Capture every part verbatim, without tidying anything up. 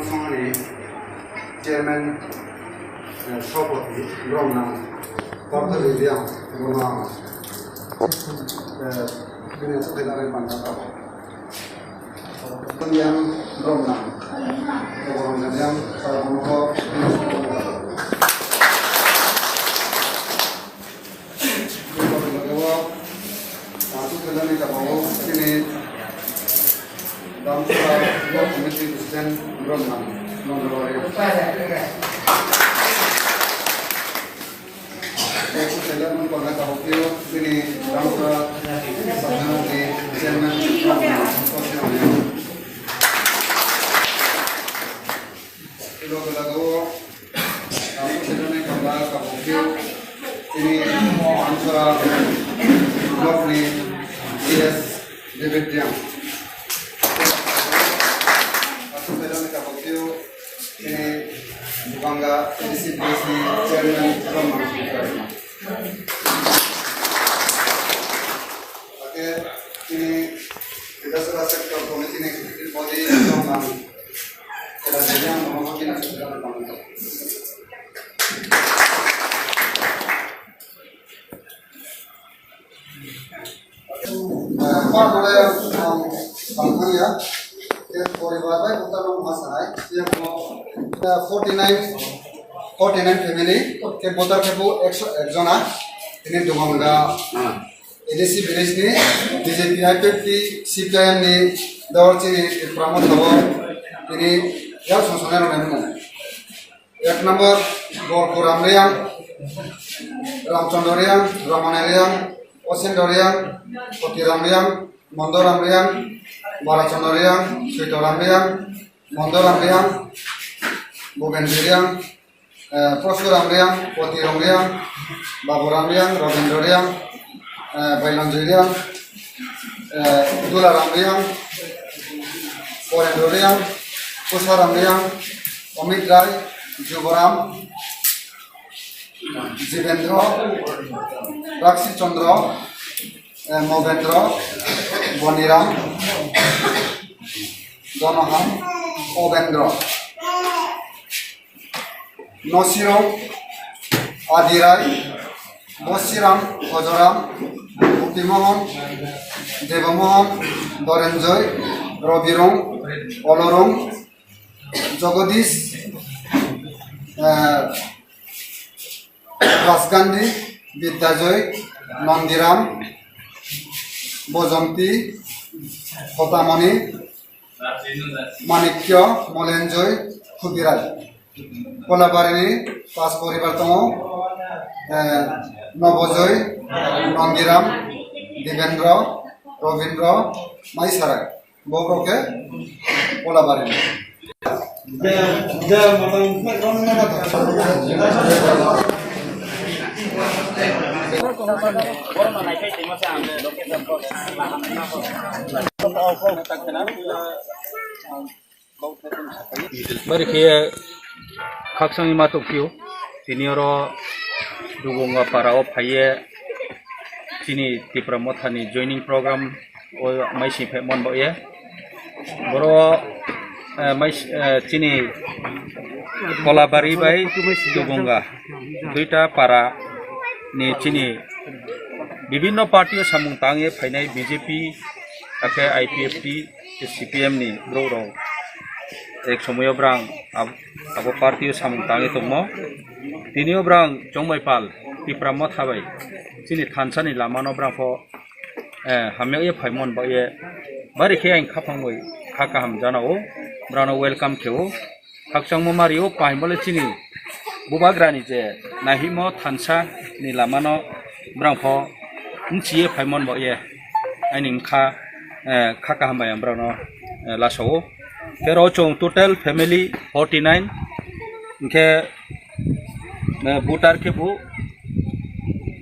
Songni chairman, eh, Sopoti, Bromna, Korte Lidiang, Bromna, eh, bini sakai dare panda tabo. Yang Bromna, Bromna yang Sarabonoko, Tatu Telani Kabao, sini Damsara Block Committee President Bromna, Nondorwari. Tatu Telani Kabao, sini Damsara Sabjana Chairman Bromna, Sosial Media. Ilo belago, kamu sedang naik kamera, kamu view. Ini Damsara Block ni C S David Diang. Kamu sedang naik kamera, view. Ini Bangga A D C B S ni Chairman Roman. Oke, ini kita salah sektor politik ini, politik Roman. Forty nine, forty nine family, ke voter ke bu ekso ek jona, ini Dugongga. A D C village ni B J P, I P F T, C P I M ni dol chini Tripura Motha o tini yak song sonai rok nai mung. Ek number, Gorku Ramriang, Ramchandra Riang, Ramana Riang, Osendra Riang, Poti Ramriang, Mondo Ramriang, Barachandra Riang, Suito Ramriang, Mondo Ramriang, Bobendra Riang, eh, Posu Ramriang, Poti Ramriang, Babu Ramriang, Robindra Riang, eh, Bailonjui Riang, eh, Dula Ramriang, Porendra Riang, Pusa Ramriang, Omit Rai, Juboram, Jibendra, Rakshi Chandra, eh, Mobendra, Boniram, Donohan, Obendra. Nosirok, Adirai, Bosiram, Hojoram, Bhutimohon, Debomohon, Dorenjoi, Robirong, Olorong, Jogodish, eh, Rajgandhi, Bidyajoi, Nondiram, Bojonti, Hotamoni, Manikyo, Molenjoi, Khudirai. Kolabarini pas poribar tongo, eh, Nobojoi, Nondiram, Dibendra, Robindra, Maisarai. Bobrok khe Kolabarini. Bari khe khaksangni ma tongphio, tini oro Dugongga para o phaiye chini Tipra Mothani joining program o maising phai mon bo ye. Boro, eh, mais-, eh, chini Kolabari bai Dugongga duita para ni chini bibinno party o samung tang ye phainai B J P, hakhe I P F T, C P M ni borok rok ek somoyo brang ab-, abo party o samung tangwi tongmo. Tini o brang chongbai pal Tipra Motha bai chini thansa ni lama no brang pho, eh, hamya ye phaimon ba ye bari khe ang khaphang bai kha kaham jana o brang no welcome khe o. Khakchangma mari o paimole chini bubagrani je nahimo thansa ni lama no brang pho nchi ye phaimon bo ye aini wngkha, eh, kha kaham bai ang brang no, eh, laso o. Tei oro chwng total family forty nine hwnkhe, eh, voter khe bo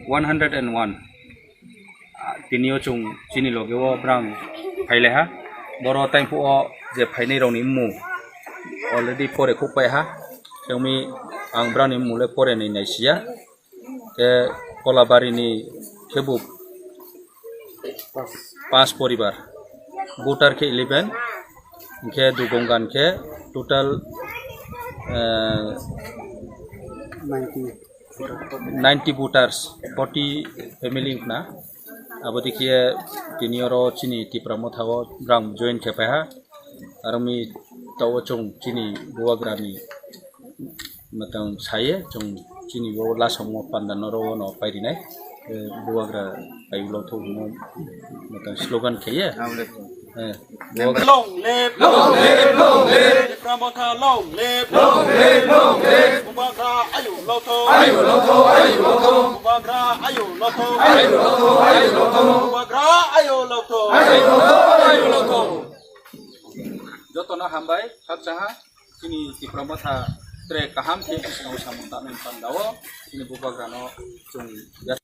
one hundred and one. Ah, tini o chwng chini loge o brang phailaiha. Boro taiphuo je phainai rokni mmung already pore khuk paiha. Tei ang brani mmung le pore ni naisiya. Khe Kolabari ni khe bo pas poribar. Voter khe eleven. Hwnkhe Dugongan khe total, eh, ninety voters, forty family wngkha na. Abo dikhe tini oro chini Tipra Motha o brang join khe phaiha. Aro mi tao chwng chini bubagrani mwtang saye, chwng chini bo lasongmo panda noro no pairinai. Eh, bubagra pai ulo thok mo mwtang slogan kheye. Eh, bubagra Long live, long live, long live. Tipra Motha long live, long live, long live. Bubagra ayu lotho, ayu lotho, ayu lotho. Bubagra ayu lotho, ayu lotho, ayu lotho. Bubagra ayu lotho, ayu lotho, ayu lotho. Jotono hambai, khakchangha. Chini Tipra Motha tre kaham khe bwskango samung tangnai panda o chini bubagrano chwng ya-,